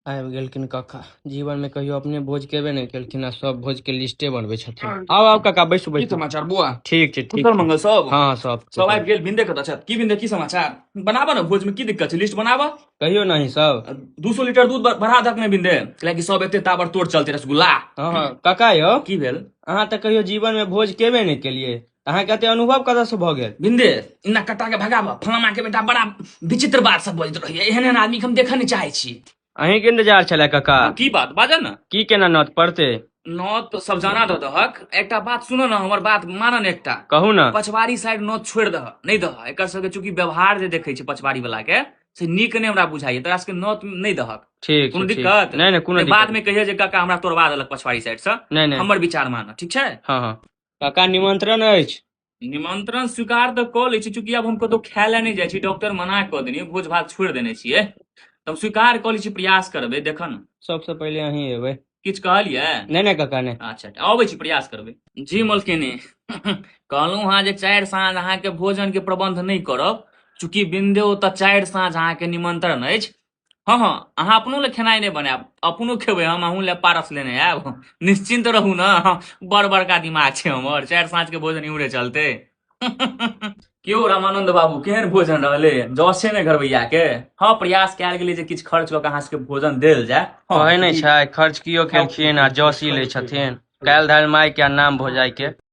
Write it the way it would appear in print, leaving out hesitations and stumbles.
आबि गेलखिन काका। जीवन में कहियो अपने भोज केबे नहि केलखिन आ सब भोज के लिस्टे बनबै छथिन। आउ आउ काका, बैसू की बैसू। समाचार बुआ? ठीक छै, ठीक कुशल छै। मंगल सब? हँ, सब सब आबि गेल। बिंदे कतऽ छथि? की बिंदे, की समाचार? बनाबऽ ने, भोज में की दिक्कत छै? लिस्ट बनाबऽ। कहियो नहीं सब। 200 लीटर दूध बढ़ा दक ने बिंदे, कियाकि सब एते ताबड़ तोड़ चलते रसगुल्ला। हँ हँ काका यौ। की भेल? अहाँ तऽ कहियो जीवन में भोज केबे नहि केलियै, अहाँके एते अनुभव कतऽ से भऽ गेल? बिंदे, इना कटा के भगाबऽ, फलाना के बेटा बड़ा विचित्र बात सब बजैत रहैया, एहन एहन आदमी के हम देखऽ नहि चाहै छी। अहीं के इंतजार छलै काका। हँ, की बात, बाजऽ ने। की केना नौत पड़तै? नौत सब जाना दऽ दहक। एकटा बात सुन ने, हमर बात मानऽ ने एकटा। कहू ने। पछवारी साइड नौत छोड़ि दह, नहि दह। एकर सबके चूँकि व्यवहार जे देखै छी पछवारी वाला के, से नीक नहि हमरा बुझाइया, तोरा सबके नौत नहि दहक। ठीक छै, कोनो ठीक। दिक्कत? नहि नहि, कोनो नहि, बाद दिक्कत में कहिए जे काका हमरा तोड़वा देलक पछवारी साइड से। नहि नहि। हमर विचार मानऽ, ठीक छै? हँ हँ काका, निमंत्रण अछि। निमंत्रण स्वीकार तऽ कऽ लै छी, चूँकि आब हम कतहु खाय लए नहि जाइ छी, डॉक्टर मना कऽ देने, भोज भात छोड़ि देने छियै, तऽ हम स्वीकार कऽ लै छी, प्रयास करबै, देखऽ ने। सबसँ पहिले अहीं एबै। किछु कहलियै? नहि नहि काका, नहि। अच्छा, अबै छी, प्रयास करबै। जी मलकिनी, कहलहुँ हँ जे 4 साँझ अहाँके भोजन के प्रबंध नहि करब, चूँकि बिंदे ओतऽ 4 साँझ अहाँके निमंत्रण अछि। हँ हँ, अहाँ अपनो लए खेनाइ नहि बनायब, अपनो खेबै हम, अहूँ लए पारस लेने आयब, निश्चिन्त रहू ने। बड़ बड़का दिमाग छै हमर, 4 साँझ के भोजन इम्हरे चलते। क्यों रामानंद बाबू, केहन भोजन रहले? जस छै ने घरबैया के? हँ, प्रयास कयल गेलै जे किछु खर्च कऽ के अहाँ सबके भोजन देल जाय। हँ, कहै नहि छै, खर्च कियो केलखिन आ जस ई लै छथिन। काल्हि धरि माय के आ नाम भोजाय के।